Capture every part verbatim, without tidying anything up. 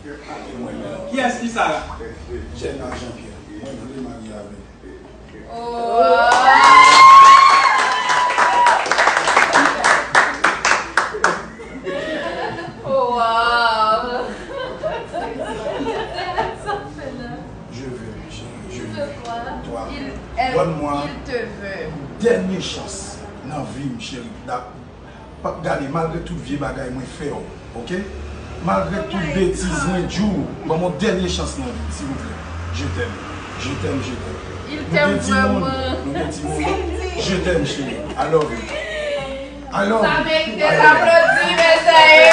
Kiyès ki Sara? Jenna Jean-Pierre. Mwen vle marye avè l. Oh, wow. Je veux, chérie, je veux. Toi, donne-moi une dernière chance nan vi m, chérie. Gade, malgre tout vye bagay mwen fè w, ok? Malgre tout betiz mwen di w, ban m yon dènye chans nan vi m, silvouplè. Je t'aime, je t'aime, je t'aime. Nou gen timoun, nou gen timoun. Je t'aime, chérie. I love you. I love you. Sa merite aplodi, mezanmi.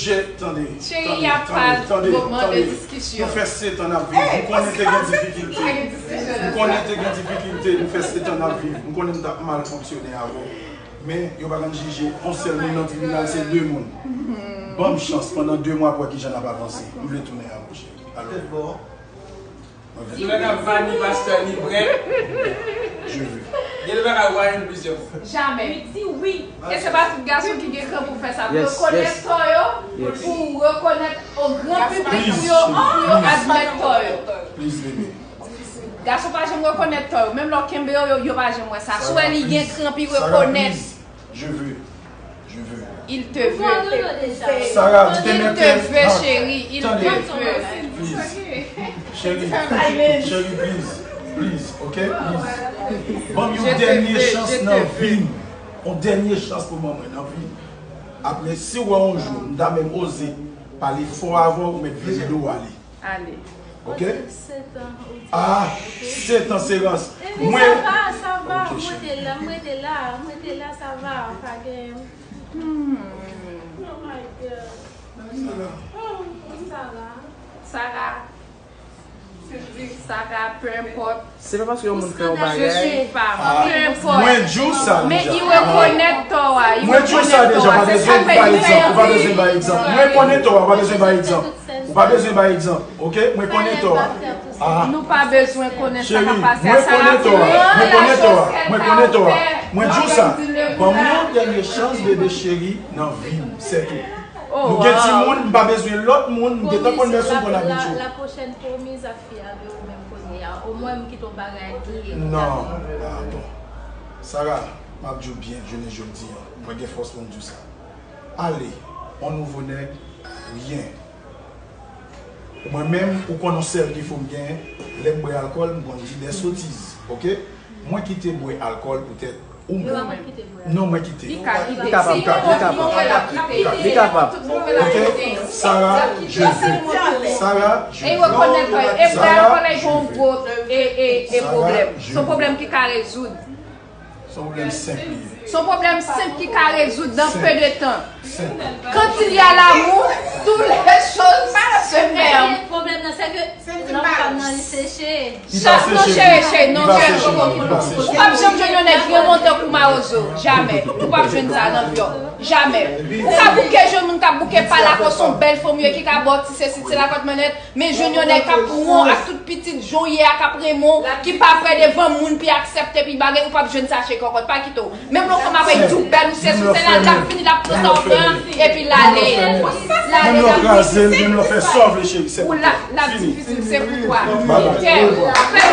Cheri, y ap pa moman de diskisyon. Nou fè sèt an n ap viv. M konnen te gen difikilte. M konnen te gen difikilte. Nou fè sèt an n ap viv. M konnen m t ap mal fonksyone avè w. Men, yo pa konn jije yon sèl moun nan tribinal, se de moun. Ban m chans, pandan de mwa pou wè kijan n ap avanse. M vle tounen avè w, cheri. Alò. Ni mèt ap va, ni pastè, ni prèt. Gen de bagay ou pa jwenn plizyè fwa. Jamè. Li di wi. E se pa tout gason ki gen kran pou fè sa. Pou rekonèt tò yo, pou rekonèt o gran piblik pou yo, pou yo admèt tò yo. Gason pa janm rekonèt tò yo. Menm lè w kenbe yo, yo pa janm wè sa. Si w wè li gen kran pou l rekonèt. Je veux. Je veux. Il te veut. Sarah, tu te mets. Il te veut, chérie. Il te veut. Please. Chérie, chérie, please. Please, ok? Please. Ban m yon dènye chans nan vi m. Yon dènye chans pou ban mwen nan vi m. Apre, si w wè yon jou, m ta menm oze pale fò avè w, ou mèt vire do w ale. Ale. Ok? Ah, sèt an se rans. Mwen. Sa va, sa va. M rete la, m rete la, m rete la, sa va. Pa gen. Hmm. Oh my God. Sara. Sara. Sara, peu importe. Se pa paske yon moun fè yon bagay. Peu importe. Mwen di w sa deja. Men i rekonèt tò a. I rekonèt tò a. Se sa k fè li fè anpil. Ou pa bezwen bay egzanp. Mwen konnen tò a, ou pa bezwen bay egzanp. Ou pa bezwen bay egzanp. Ok, mwen konnen tò a. Nou pa bezwen konnen sa k ap pase a Sara. Mwen konnen tò a. Mwen konnen tò a. Mwen konnen tò a. Mwen di w sa. Ban m yon dènye chans, bebe cheri, nan vi m. Se tou. Nou gen timoun, m pa bezwen lòt moun, m gentan konn mèsi w konn abitye. La prochaine promise ak fi a, men ou menm kounye a. Omwen m kite w bagay li ye. Non. Ah, bon. Sara, m ap di w byen, jounen jodi a. Mwen gen fòs pou m di w sa. Ale, on nouvo nèg, ryen. Mwen menm, ou konn yon sèl defo m genyen, lè m bwè alkòl, m konn di de sotiz, ok? Mwen kite bwè alkòl poutèt ou menm. Non, mwen kite. Li ka kite. Li kapab, li kapab. Li kapab. Ok? Sara, je veux. Sara, je veux. E rekonèt, e bwè alkòl la e gon gwo e, e, e pwoblèm. Se yon pwoblèm ki ka rezoud. Se yon pwoblèm senp li ye. Se yon pwoblèm senp ki ka rezoud dans peu de temps. Quand il y a l'amour, toutes les choses se ferment. Pwoblèm nan se ke lanm pa nan li seche. Chak non cheri, cheri, non cheri, koko koko. Ou p ap janm jwenn yon nèg granmoun tankou Mawozo. Jamè. Ou p ap jwenn sa nan vi w. Jamè. Ou ka bouke jwenn moun k ap bouke pa lakòs, yon bèl fanm ye ki ka ba w ti sesi, ti lakòt mannèt. Men jwenn yon nèg k ap pran w ak tout pitit jan w ye a, k ap renmen w, ki pa prè devan moun, pi aksepte, pi bagay, ou p ap jwenn sa cheri kòkòt, pa kite w. Menm lè yon fanm ap di w bèl ou sesi, se la l ap vini, l ap pran sa w pran, epi l ale. L ale, l ap vini. Menm lè w kraze l, menm lè w fè sa w vle cheri, se pou twa. Fini. Se pou twa. Kè. Fè.